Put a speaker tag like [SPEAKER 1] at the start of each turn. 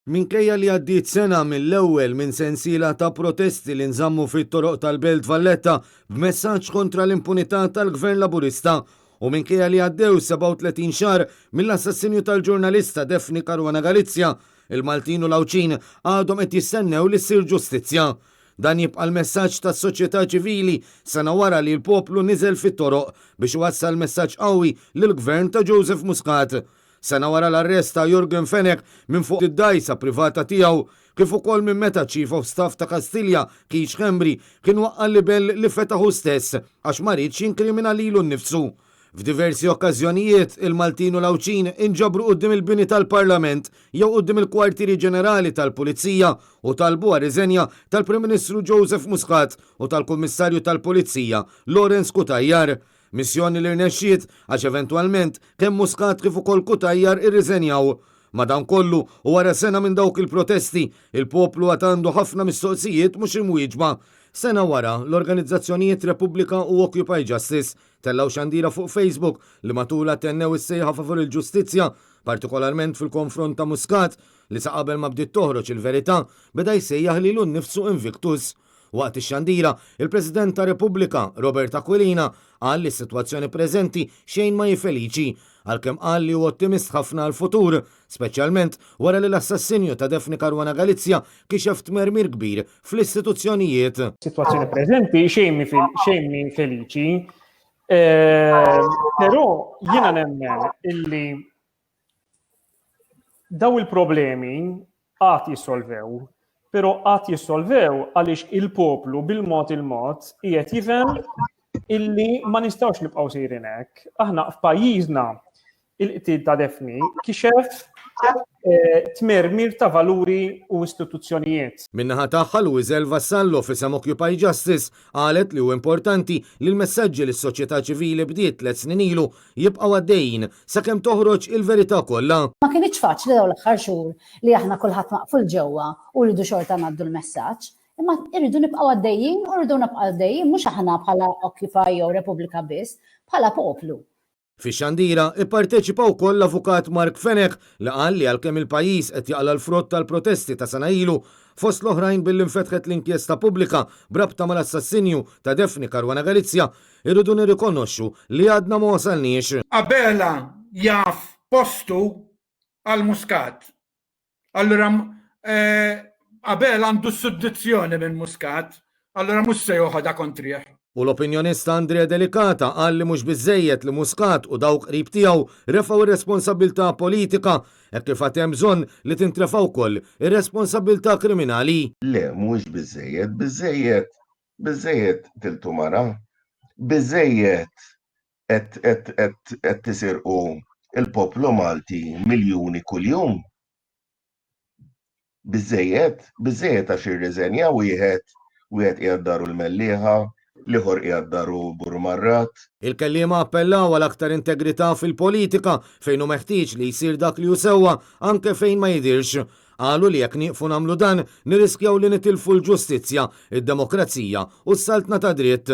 [SPEAKER 1] Minkejja li għaddiet sena mill-ewwel minn sensiela ta' protesti li nżammu fit-toroq tal-Belt Valletta b'messaġġ kontra l-impunità tal-Gvern Laburista u minkejja li għaddew 37 xahar mill-assassinju tal-ġurnalista Daphne Caruana Galizia, il-Maltin u l-Għawdxin għadhom qed jistennew li ssir ġustizzja. Dan jibqa' l-messaġġ tas-soċjetà ċivili sena wara li l-poplu niżel fit-toroq biex iwassal messaġġ qawwi lill-Gvern ta' Joseph Muscat. Sena wara l-arrest ta' Yorgen Fenech minn fuq id-dgħajsa privata tiegħu, kif ukoll minn meta ċ-Chief of Staff ta' Kastilja, Keith Schembri, kien waqqa' l-libell li fetaħ hu stess għax ma riedx jinkrimina lilu nnifsu. F'diversi okkażjonijiet, il-Maltin u l-Għawdxin inġabru quddiem il-bini tal-Parlament jew quddiem il-kwartieri ġenerali tal-Pulizija u talbu għar-riżenja tal-Prim Ministru Joseph Muscat u tal-Kummissarju tal-Pulizija Lawrence Cutajar. Missjoni li rnexxiet għax eventwalment kemm Muscat kif ukoll Cutajar irriżenjaw. Madankollu, u wara sena minn dawk il-protesti, il-poplu għad għandu ħafna mistoqsijiet mhux imwieġba. Sena wara, l-organizzazzjonijiet Repubblika u Occupy Justice tellgħu xandira fuq Facebook li matulha tennew is-sejħa favur il-ġustizzja, partikolarment fil-konfront ta' Muscat, li sa qabel ma bdiet toħroġ il-verità beda jsejjaħ lilu nnifsu Invictus. Waqt ix-xandira, il-President ta' Repubblika, Robert Aquilina, qal li s-sitwazzjoni preżenti xejn ma hi feliċi, għalkemm qal li hu ottimist ħafna għall-futur, speċjalment wara li l-assassinju ta' Daphne Caruana Galizia kixef tmermir kbir fl-istituzzjonijiet.
[SPEAKER 2] Sitwazzjoni preżenti xejn mi feliċi, eh, però jiena nemmen illi daw il-problemi għad jissolvew, però għad jissolvew għaliex il-poplu bil-mod il-mod qiegħed jifhem illi ma nistgħux nibqgħu sejrin hekk. Aħna f'pajjiżna il-qtil ta' Defni kixef eh, tmermir ta' valuri u istituzzjonijiet.
[SPEAKER 1] Min-naħa tagħha Louiselle Vassallo f'isem Occupy Justice qalet li hu importanti li l-messaġġi li s-soċjetà ċivili bdiet tliet snin ilu jibqgħu għaddejjin sakemm toħroġ il-verità kollha.
[SPEAKER 3] Ma kinitx faċli dawn l-aħħar xhur li aħna kulħadd maqful ġewwa u rridu xorta ngħaddu l-messaġġ. Imma rridu nibqgħu għaddejjin u rridu nibqgħu għaddejjin mhux aħna bħala Occupy jew Repubblika biss, bħala poplu.
[SPEAKER 1] Fix-xandira ipparteċipa wkoll l-Avukat Mark Fenech li qal li għalkemm il-pajjiż qed jaqla' l-frott tal-protesti ta' sena ilu, fost l-oħrajn billi nfetħet l-inkjesta pubblika b'rabta mal-assassinju ta' Daphne Caruana Galizia, Irridu nirrikonoxxu li għadna ma wasalniex.
[SPEAKER 4] Abela jaf postu għal Muscat. Allura Abela għandu s-suddizzjoni minn Muscat, allura mhux se joħodha kontrih.
[SPEAKER 1] U l-opinjonista Andrea Delicata qal li mhux biżżejjed li Muscat u dawk qrib tiegħu refgħu r-responsabbiltà politika, hekk kif għad hemm bżonn li tintrefa' wkoll ir-responsabbiltà kriminali.
[SPEAKER 5] Le, mhuwiex biżżejjed. Biżżejjed Biżżejjed tiltu mara. Biżżejjed qed tisirqu il-poplu Malti miljuni kuljum. Biżżejjed, biżżejjed għax irriżenja wieħed, wieħed qiegħed daru l-Mellieħa, l-ieħor qiegħed daru Burmarrad.
[SPEAKER 1] Il-kelliema appellaw għal aktar integrità fil-politika fejn hu meħtieġ li jsir dak li hu sewwa anke fejn ma jidhirx. Qalu li jekk nieqfu nagħmlu dan, nirriskjaw li nitilfu l-ġustizzja, id-demokrazija u s-saltna tad-dritt.